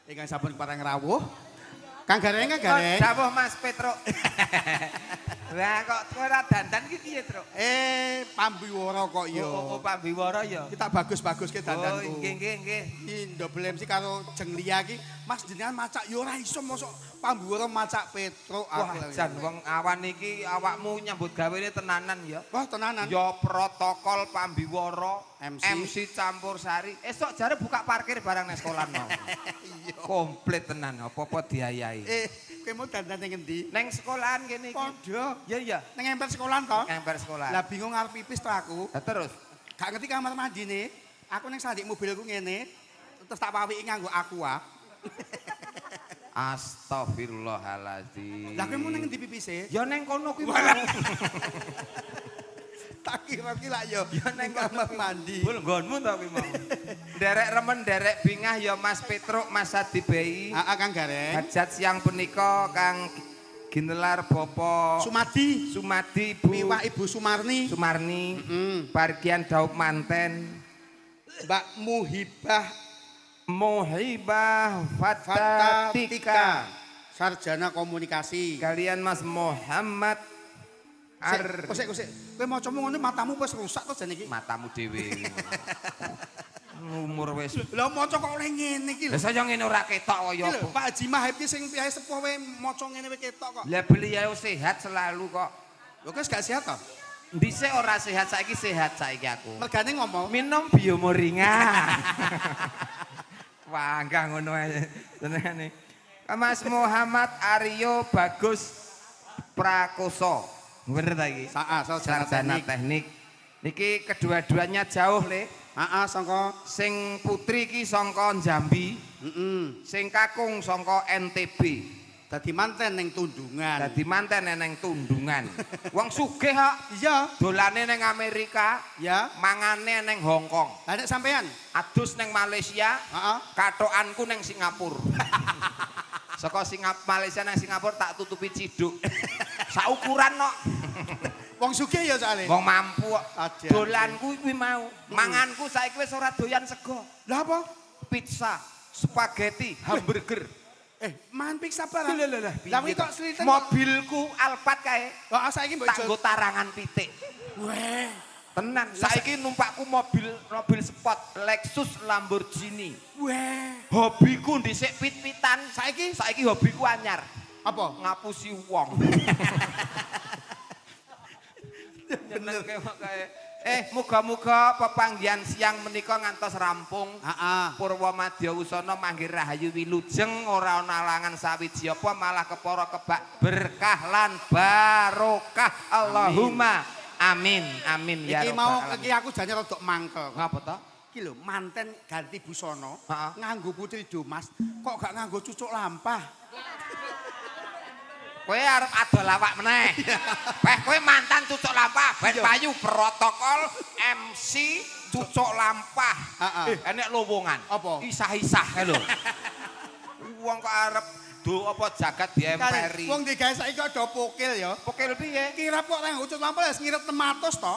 Ingkang sampun pareng rawuh. Kang Gareng, Kang Gareng. Dawuh, Mas Petruk. Lah, kok kowe ora dandan iki piye, Truk? Eh, pambiwara kok ya. Oh, pambiwara ya. Kita bagus-baguske dandanku. Oh, nggih nggih nggih. Iki double MC karo Jeng Lia iki, Mas, jenengan macak ya ora iso, mosok pambiwara macak Petruk Wah, aku. jan wong awan iki awakmu nyambut gawene tenanan ya. Wah, tenanan. Ya protokol pambiwara, MC. MC campur sari. Esok jare buka parkir barang nang sekolah mau. Iya. Komplit tenan, apa-apa diayahi. Eh, kowe mau dandan ning endi? Neng sekolahan kene iki. Padha. Iya iya. Nang emper sekolahan to? Ngemper sekolah. Lah, bingung arep pipis to aku. Lah, terus? Gak ngerti kamar mandine. Aku ning sandik mobilku ngene. Terus tak wawiki nganggo Aqua. Astagfirullahaladzim. Lah, kowe mau ning endi pipise? Ya neng kono kuwi mau. Tak kira ki lak ya Ya neng kamar mandi. Bul nggonmu to kuwi mau. Nderek remen, nderek bingah ya Mas Petruk, Mas Sadibei. Heeh, Kang Gareng. Hajat siang punika kang ginelar Bapak Sumadi. Sumadi, Ibu Miwah Ibu Sumarni. Sumarni. Pargian daup manten Mbak Muhibah Muhibah Fatatika. Fatatika. Sarjana Komunikasi. Kalian Mas Muhammad Ar Sik, kosek kosek. Kowe macamu ngono matamu wis rusak to jane iki. Matamu dhewe. Umur wis. Lah, maca kok oleh ngene iki lho. Lah, saya ngene ora ketok kaya Iki lho, apa. Pak Haji Mahib ki sing piye sepuh wae maca ngene wae ketok kok. Lah, beliau sehat selalu kok. Lho, kowe gak sehat to? Dhisik ora sehat, saiki sehat saiki aku. Mergane ngomong. Minum Biomoringa. Wah, enggak ngono ae senengane. Mas Muhammad Aryo Bagus Prakoso. Bener ta iki? Saa, sarjana Sarjana teknik. teknik. Niki kedua-duanya jauh, Le. Heeh, sangka Sing putri iki sangka Jambi, sing kakung sangka NTB. Dadi manten ning Tundungan. Dadi manten neng Tundungan. Wong sugih kok. Iya. Dolane neng Amerika, Ya. mangane neng Hong Kong, Lah, nek sampean? Adus neng Malaysia, katokanku neng Singapura. Saka Malaysia nang Singapura tak tutupi ciduk. Saukuran kok. Wong sugih ya soalé. Wong mampu kok. Aja. Dolanku kuwi mau. Manganku saiki wis ora doyan sego. Lah, apa? Pizza, spaghetti, hamburger. Eh, mangan pizza barang. Lah lah lah. Lah, wingi kok sliten. Mobilku Alphard kae Oh, saiki mbok tak nggo tarangan pitik. Weh. Tenan, saiki numpakku mobil mobil sport Lexus, Lamborghini. Weh. Hobiku dhisik pit-pitan, Saiki saiki hobiku anyar, apa? Ngapusi wong. Bener kae. Eh, muga-muga pepanggihan siang menika ngantos rampung. Heeh. Purwa Madya Wusana manggih rahayu wilujeng, ora ana alangan sawiji apa, malah kepara kebak berkah lan barokah. Allahumma amin amin ya Iki rabbal mau alamin. iki aku jane rada mangkel. Ngapa to? Iki lho, manten ganti busana, nganggo Putri Domas, kok gak nganggo cucuk lampah. Kowe arep adol awak meneh. Peh kowe mantan cucuk lampah, ben payu protokol MC cucuk lampah. Heeh. Eh, enek lowongan. Apa? Isah-isah kae lho. Wong kok arep do apa jagat diemperi. Wong digawe saiki kok do pokil ya. Pokil piye? Kirap kok ora nganggo cucuk lampah wis ngirit 600 to.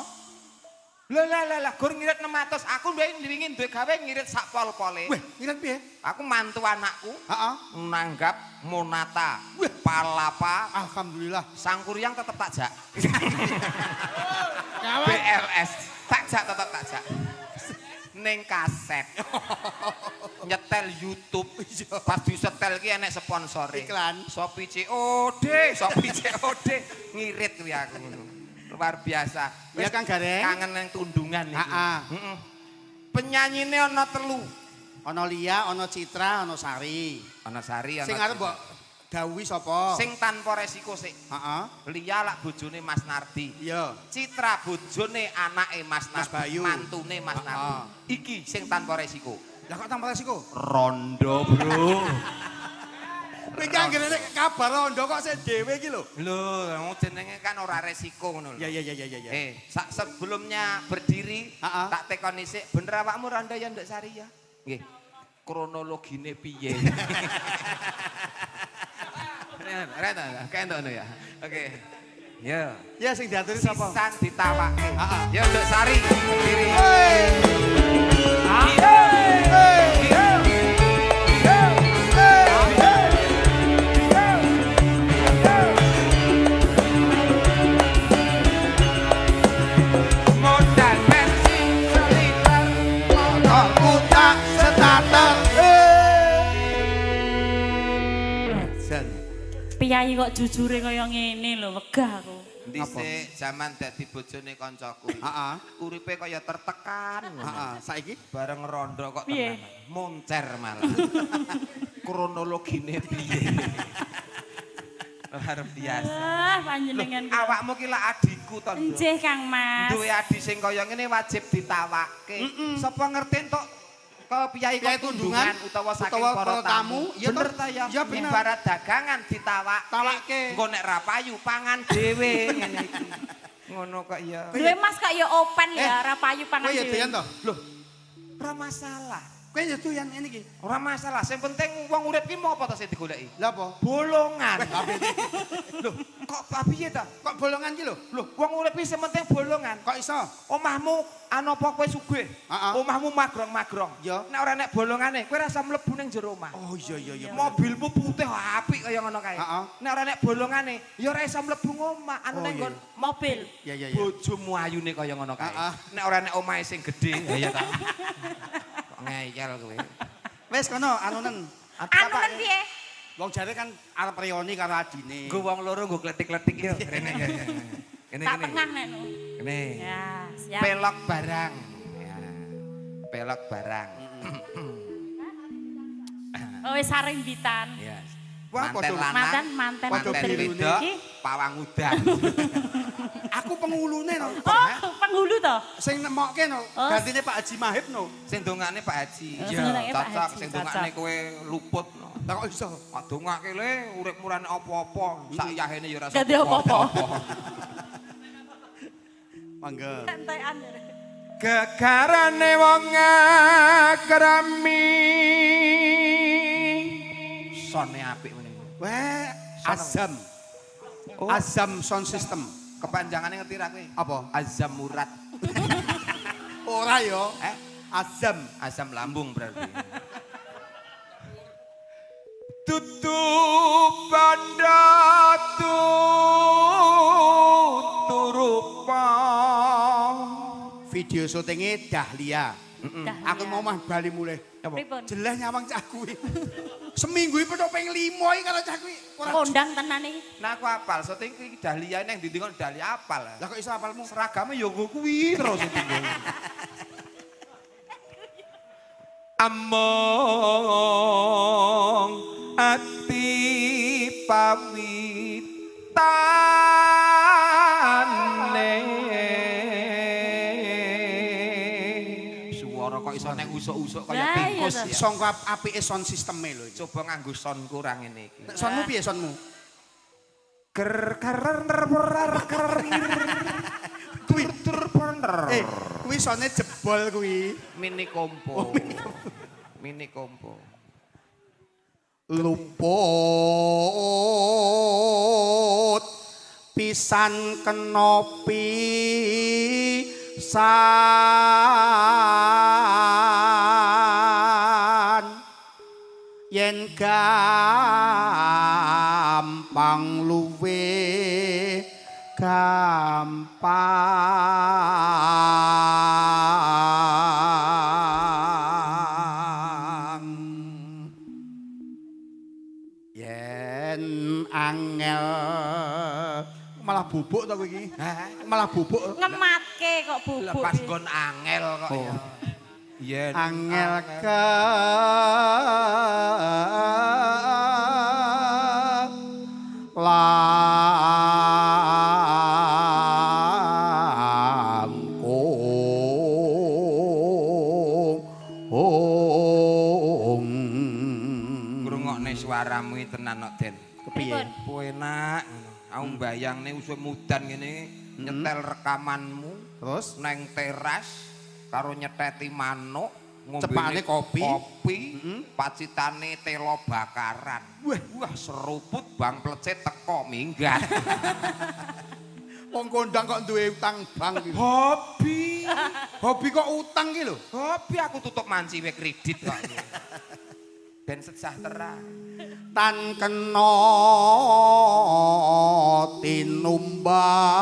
Lah lah lah lah, gur ngirit 600. Aku mbiyen wingi duwe gawe ngirit sak pol-pole. Weh, ngirit piye? Aku mantu anakku nanggap Monata, Wih. Palapa, Alhamdulillah. Sangkuriang tetep tak jak. Kawan. BLS tak jak, tetep tak jak. Ning kaset. Nyetel YouTube. Pas disetel ki enek sponsore. Iklan. Shopee COD, Shopee COD ngirit kuwi aku ngono. Luar biasa. Ya, Kang Gareng. Kangen nang Tundungan iki. Heeh. Heeh. Penyanyine ana telu. Ana Lia, ana Citra, ana Sari. Ana Sari, ana Sing arep mbok dawuhi sapa? Sing tanpa resiko sik. Heeh. Lia lak bojone Mas Nardi. Iya. Citra bojone anake Mas Mas Nardi, Bayu. mantune Mas Heeh. Nardi. Iki sing tanpa resiko. Lah, kok tanpa resiko? Rondo, Bro. Kowe iki anggere nek kabar rondo kok sik dhewe iki lho. Lho, wong jenenge kan ora resiko ngono lho. Ya iya iya iya iya. Eh, sak sebelumnya berdiri tak tekoni sik, bener awakmu rondo ya, Nduk Sari ya? Nggih. Kronologine piye? Rena, kayak ngono ya. Oke. Ya. Ya, sing diaturi sapa? Sisan ditawake. Heeh. Ya, Nduk Sari berdiri. Hey. Hey. Hey. Hey. Priyayi kok jujure kaya ngene lho, wegah aku. Dhisik jaman dadi bojone kancaku. Heeh. Uripe kaya tertekan ngono. Heeh, saiki Bareng rondo kok Piye? tenan. Moncer malah. Kronologine piye? Luar biasa. Ah, panjenengan. Loh, awakmu ki lak adikku to, Nduk. Nggih, Kang Mas. Duwe adi sing kaya ngene wajib ditawake. Sapa ngerti entuk ke piyai Piyai tundungan tundungan, utawa saking utawa para para tamu. tamu. Iya Bener toh? ta ya? Iya, bener. Ibarat dagangan ditawake. Tawake. Engko nek ra payu pangan dhewe ngene iki. Ngono kok ya. Duwe Mas kok ya open ya, ora payu pangan Kowe ya dhewe. doyan to? Loh, ora masalah. Kowe ya doyan ngene iki. Ora masalah, sing penting wong urip ki mau apa to sing digoleki? Lah apa? Bolongan. Loh, kok piye ta? Kok bolongan ki lho? Loh, wong urip ki sing penting bolongan. Kok iso? Omahmu ana apa kowe sugih? Heeh. Omahmu magrong-magrong. Ya. Nek ora nek bolongane, kowe rasa mlebu ning jero omah. Oh iya iya iya. Mobilmu putih apik kaya ngono kae. Heeh. Nek ora nek bolongane, ya ora iso mlebu ngomah. Anu Oh, ning iya. nggon Mobil. Iya iya iya. bojomu ayune kaya ngono kae. Heeh. Nek ora nek omahe sing gedhe, ya iya ta. Kok ngeyel kowe. Wis kono anunen. Anunen piye? Wong jare kan arep reuni karo adine. Nggo wong loro nggo kletik-kletik yo. Rene ya. Kene Tak kene. tengah nek nu. Kene. Ya, siap. Pelok barang. Ya. Pelok barang. Oh, wis sarimbitan. Ya. Wah, Manten padha- lanang, Manten, manten Padha manten putri. wedok, Iki. pawang udan. Aku pengulune no. Oh, penghulu to? Sing nemokke no, Oh. gantine Pak Haji Mahib no. Sing dongane Pak Haji. Oh, sing dongane Pak Cocok, Haji, sing dongane cocok. kowe luput no. Lah kok iso? Kok dongake le uripmu ora nek apa-apa, sak yahene ya ora Gak ada apa-apa. Mangga. Entekan. Gegarane wong akrami. Sone apik ngene. Weh, Azam. Oh. Azam sound system. Kepanjangane ngerti ra kowe? Apa? Azam Murad. Ora yo. Eh? Azam. Asam lambung berarti. Tutu banda tutu rupa. Video syutingnya Dahlia. Dahlia. Aku mau mah bali mulih. Pripun? Jelas nyawang cah kuwi. Seminggu iki petuk ping 5 iki karo cah kuwi. Ora Kondang tenan iki. Nah aku apal, syuting iki Dahlia nang ndi-ndi kon Dahlia apal. Lah kok iso apalmu? Seragame ya nggo kuwi terus syuting. Among ati pawitane. Suara kok iso neng usuk-usuk kaya Lah, iya tikus toh. ya. Sangka apike sound systeme lho iki. Coba nganggo soundku ora ngene iki. Nek soundmu piye soundmu? Ger kerer ner ker Kuwi tur ner. Kuwi soundnya jebol kuwi. Mini kompo. Mini kompo. Luput pisan kena pisan yen gampang luwe gampang yen angel malah bubuk to kowe iki. Malah bubuk. Ngematke kok bubuk. Lepas nggon angel kok ya. Yen Angel ke langkung ong. Ngrungokne suaramu iki tenan kok Den. Kepiye? Enak ngono. Aku mbayangne usum udan ngene nyetel rekamanmu Terus neng teras karo nyeteti manuk Cepakane kopi. kopi pacitane telo bakaran. Wah. Wah seruput bang plecet teko minggat. Wong kondang kok duwe utang bank iki. Hobi. Hobi kok utang ki lho. Hobi aku tutup manci we kredit kok. Ben sejahtera. Tan kena tinumbas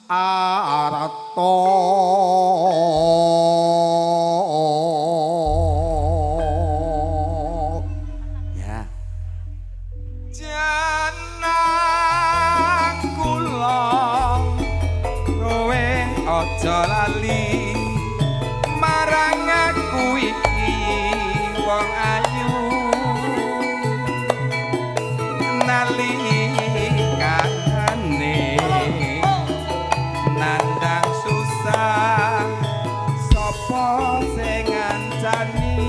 arta. Ya. Jan wong ayu nalikane nandang susah sapa sing ngancani.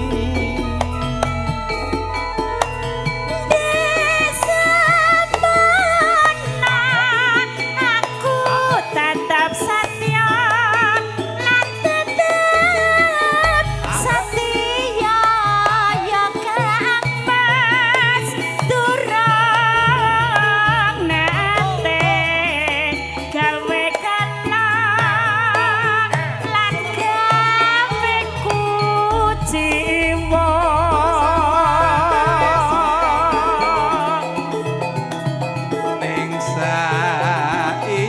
Aku tetap setia lan tetep setia ya Kang Mas durung nate gawe kalah lan gawe kuciwa. Ning saiki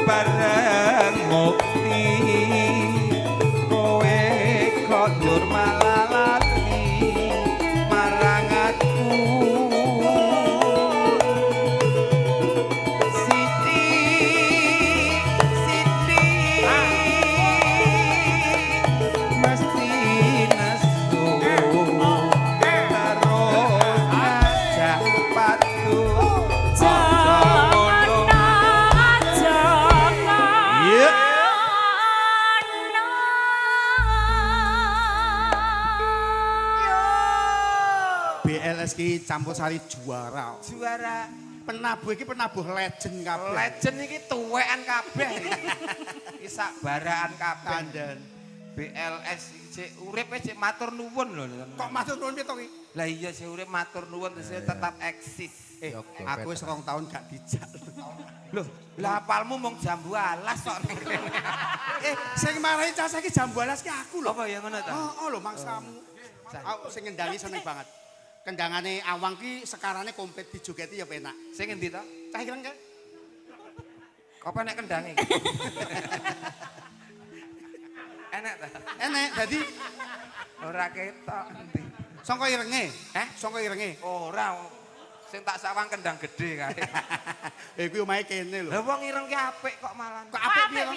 bareng mukti kowe kok njur malah lali marang aku. Siti Siti mesti nesu terus ngajak padu. Aja ngono, aja Iya. ngono. BLS ki campur sari juara. Juara. Penabuh iki penabuh legend kabeh. Legend iki tuwekan kabeh. Iki sak baraan kabeh. Kandhan. BLS iki sik urip wis sik matur nuwun lho. Kok matur nuwun piye to ki? Lah iya sik urip matur nuwun terus tetap eksis. Aku wis 2 tahun gak dijak. Loh, lah apalmu mung jambu alas kok ning kene. Sing marahi cah saiki jambu alas ki aku lho. Apa ya ngono ta? Oh, lho mangsamu. Aku sing ngendangi seneng banget. Kendangane Awang ki sekarane komplit dijogeti ya penak. Sing endi to? Cah ireng kae. Apa nek kendange? Enak ta? Enek dadi Ora ketok endi. sangka irenge. Heh? Sangka irenge. Ora. Sing tak sawang kendang gede kae. Kuwi omahe kene lho. Lah wong ireng ki apik kok malah. Kok apik piye to?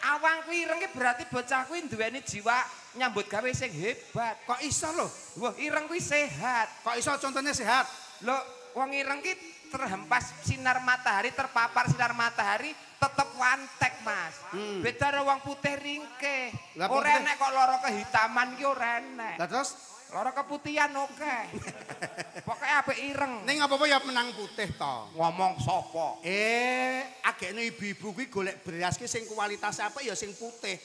Awang kuwi ireng ki berarti bocah kuwi duweni jiwa nyambut gawe sing hebat. Kok iso lho? Wah, ireng kuwi sehat. Kok iso contohnya sehat? Lho, wong ireng ki terhempas sinar matahari, terpapar sinar matahari tetep wantek, Mas. Beda karo wong putih ringkih. Lah, wong Ora putih- enek kok lara kehitaman ki ora enek. Lah terus Lara keputihan oke. Pokoke apik ireng. ning apa-apa ya menang putih to. Ngomong sapa? Agekne ibu-ibu kuwi golek beras ki sing kualitas apik ya sing putih.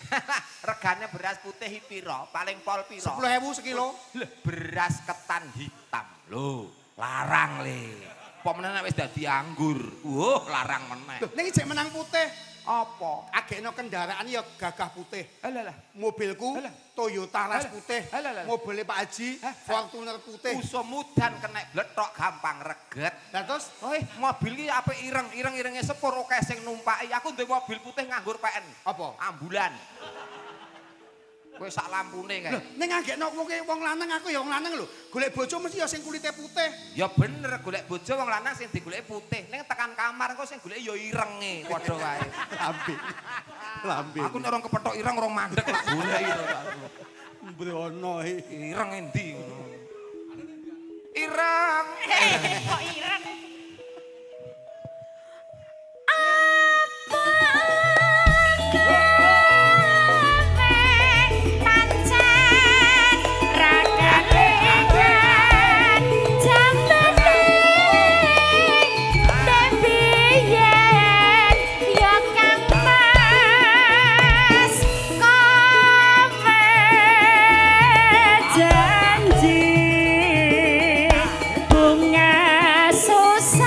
Regane beras putih iki pira? Paling pol pira? 10.000 sekilo. Lho, beras ketan hitam. Lho, larang le. Apa meneh nek wis dadi anggur. Wah, larang meneh. Lho, ning jek menang putih. Apa? Agekno kendaraan ya gagah putih. Alah lah. Mobilku Alah. Toyota Ras Alah. putih. Alah, alah. Mobilnya Pak Haji Hah? Fortuner putih. Usum udan kena bletok gampang reget. Lah terus Oh, mobil ki apik ireng, ireng-irenge sepur akeh sing numpaki. Aku duwe mobil putih nganggur PN. Apa? Ambulan. Kowe sak lampune kae. Lho, ning agekno wong wong lanang aku ya wong lanang lho. Golek bojo mesti ya sing kulite putih. Ya bener golek bojo wong lanang sing digoleki putih. Ning tekan kamar engko sing goleki ya irenge padha wae. Lambe. Lambe. Aku nek orang kepethuk ireng orang mandek kok goleki to. Mbrono iki. Ireng endi ngono. Ireng. Kok ireng? Apa gawe pancen ra kelingan jambane tembiyen ya Kang Mas kowe janji bunga susah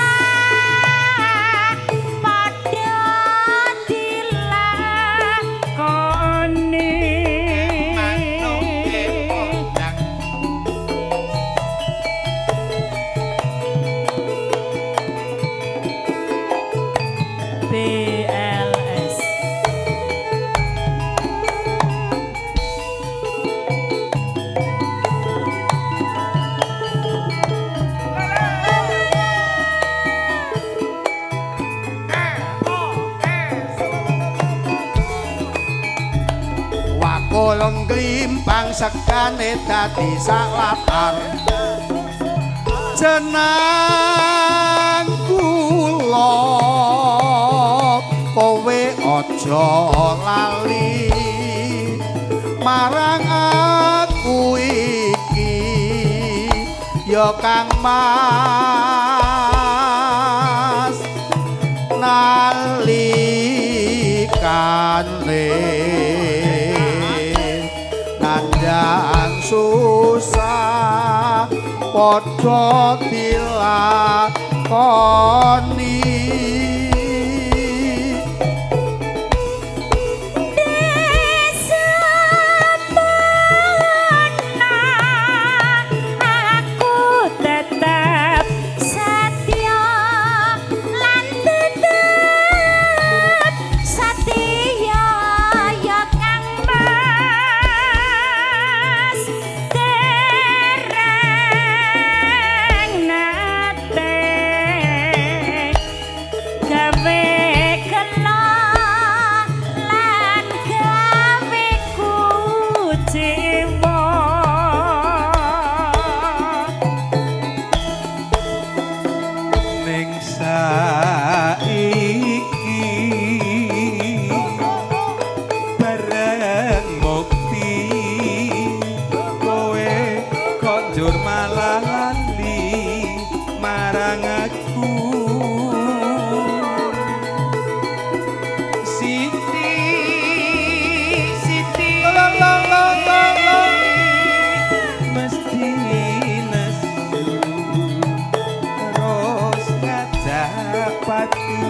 Dirimpang segane dadi sak latar. Jenang kula kowe aja lali marang aku iki ya Kang Mas nalikane nandang susah padha dilakoni. Aku tetep setia lan tetep setia ya Kang Mas dereng nate gawe kena lan gawe kuciwa. Ning saiki bareng mukti kowe kok njur malah lali marang aku. Siti Siti mesti nesu terus ngajak padu.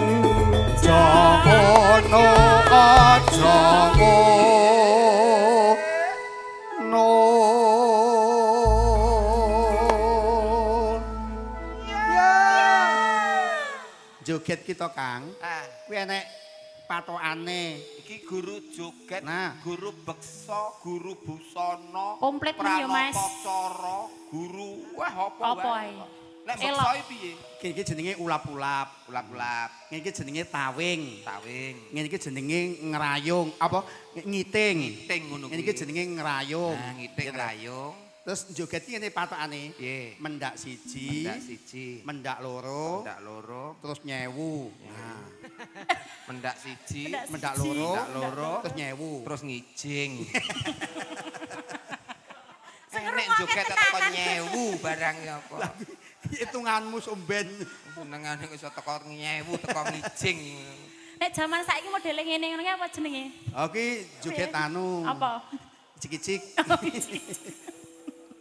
Aja ngono, aja ngono. Ya. Joget kita, Kang. Ah, Kuwi enek patokane. iki guru joget, Nah. guru beksa, guru busana, Komplit men ya, Mas. pranatacara, guru wah apa Apa wae. ae? Nek Elok. beksa iki piye? Iki jenenge ulap-ulap. Ulap-ulap, Ngene iki jenenge tawing. tawing, Ngene iki jenenge ngrayung, apa ngiting. ngiting ngono Ngene iki jenenge ngrayung. Nah, ngiting rayung. Terus joget iki ngene patokane. Piye? Mendak siji, Mendak siji, mendak loro, mendak loro, terus nyewu. Nah, mendak siji, mendak loro, mendak loro, terus nyewu. terus ngijing. Sing Enek ngrungokke joget teko tenanan. nyewu barang ya apa. Hitunganmu somben. Senengane iso teko nyewu, teko ngijing. Nek jaman saiki modele ngene ngono ki apa jenenge? Oke, joget anu. Apa? Cik-cik.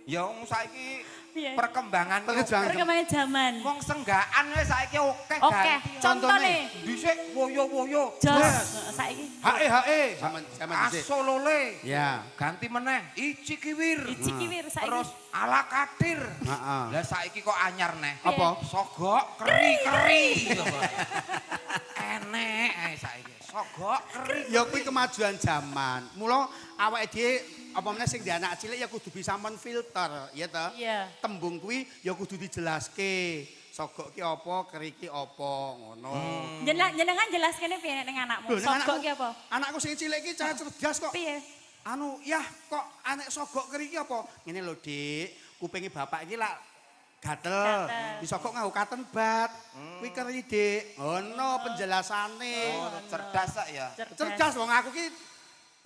Ya wong saiki Piye? perkembangan Perkembangan. Perkembangan zaman. Wong senggaan wis saiki akeh Oke, ganti. contone. Dhisik woyo-woyo. Jos saiki HE HE zaman zaman dhisik. Asolole. Ya. Ganti meneh Ici kiwir. Ici kiwir saiki. Terus ala kadir. Heeh. Lah saiki kok anyar neh. Apa? Sogok keri-keri. Enek ae saiki. Sogok keri. Ya kuwi kemajuan zaman. Mula awake dhewe apa meneh sing di anak cilik ya kudu bisa menfilter, ya ta? Iya. Tembung kuwi ya kudu dijelaske. Sogok ki apa, keri ki apa, ngono. Jenengan jelaskene piye nek ning anakmu? Lho, nek Sogok anakku- ki apa? Anakku sing cilik ki cah cerdas kok. Piye? Anu, yah kok anek sogok keri ki apa? Ngene lho, Dik. Kupinge bapak iki lak gatel. Gatel. Disogok nganggo katen bat. Kuwi keri, Dik. Ngono penjelasane. Oh, cerdas sak ya. Cerdas wong aku ki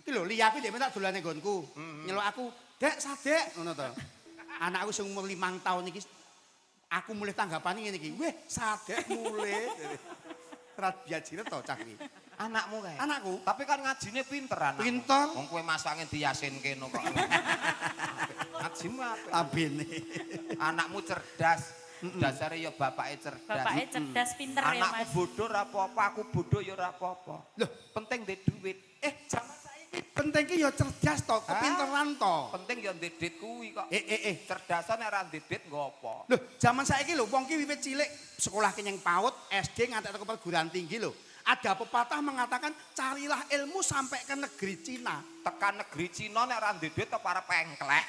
iki lho liya aku ndek tak dolane nggonku. Nyeluk aku, "Dek, Sadek," ngono to. Anakku sing umur 5 tahun iki aku mulih tanggapane ngene iki. Weh, Sadek mulih. Ora biajine to cah iki. Anakmu kae. Anakku. Tapi kan ngajine pinter anakmu. Pinter. Wong kowe masange diyasinke kok. Ngajimu apik. Lambene. Anakmu cerdas. Dasare ya bapake cerdas. Bapake cerdas pinter ya, Anakku Mas. bodoh ora apa-apa, aku bodoh ya ora apa-apa. Loh, penting ndek duit. Zaman saiki penting ki ya cerdas to, kepinteran to. Penting ya ndek duit kuwi kok. Eh. Cerdasan nek ora ndek duit nggo apa? Loh, zaman saiki lho wong ki wiwit cilik sekolah ki nyang PAUD, SD nganti teko perguruan tinggi lho. Ada pepatah mengatakan carilah ilmu sampai ke negeri Cina. Tekan negeri Cina nek ora ndek duit apa arep engklek.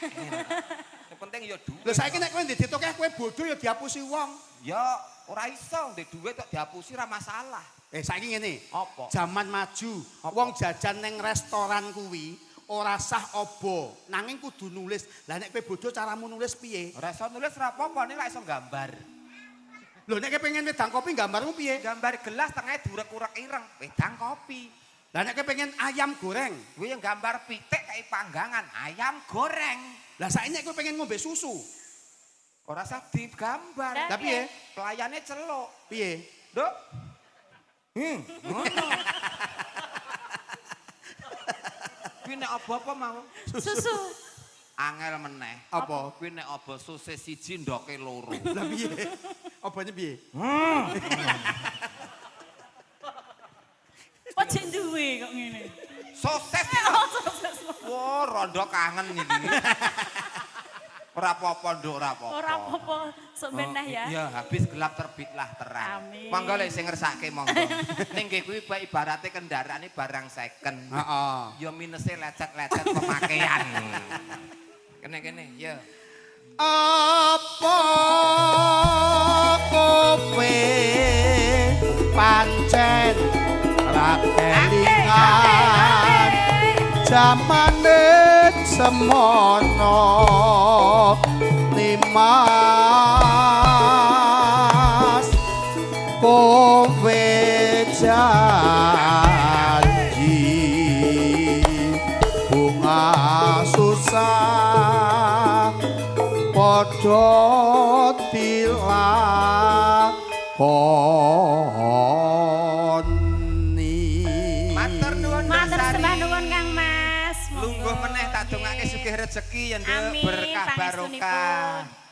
Yang penting ya duit. Lho saiki nek kowe ndek duit akeh kowe bodoh ya diapusi wong. Ya ora iso ndek duit kok diapusi ora masalah. Saiki ngene. Apa? Zaman maju, wong jajan neng restoran kuwi Ora sah obo, nanging kudu nulis. Lah nek kowe bodho caramu nulis piye? Ora iso nulis ora apa-apa, nek iso gambar. Lho nek kowe pengen wedang kopi gambarmu piye? Gambar gelas tengahe diurek-urek ireng, wedang kopi. Lah nek kowe pengen ayam goreng, Kuwi yang gambar pitik kayak panggangan, ayam goreng. Lah saiki nek kowe pengen ngombe susu, Ora usah digambar. Lah piye? Pelayane celuk. Piye? Nduk. Ngono. Kuwi nek apa-apa mau? Susu. Angel meneh. Apa? Kuwi nek apa sosis siji ndoke loro. Lah piye? Obone piye? Kok jek duwe kok ngene. Sosis. Oh, sosis. Wah, rondo kangen iki. Ora apa-apa, Nduk, ora apa-apa. Ora apa-apa, sok ben nah ya. Iya, habis gelap terbitlah terang. Amin. Monggo lek sing ngersake monggo. Ning nggih kuwi ibarate kendaraane barang second. Heeh. Ya minuse lecet-lecet pemakaian. Kene-kene, ya. Apa kowe pancen ra kelingan jamane semono Nimas kowe janji bunga susah padha dilakoni. Matur nuwun Matur Sari. sembah nuwun Kang Mas. Monggo. Lungguh meneh tak dongake sugih rejeki ya Nduk, Amin, berkah barokah. pangestunipun.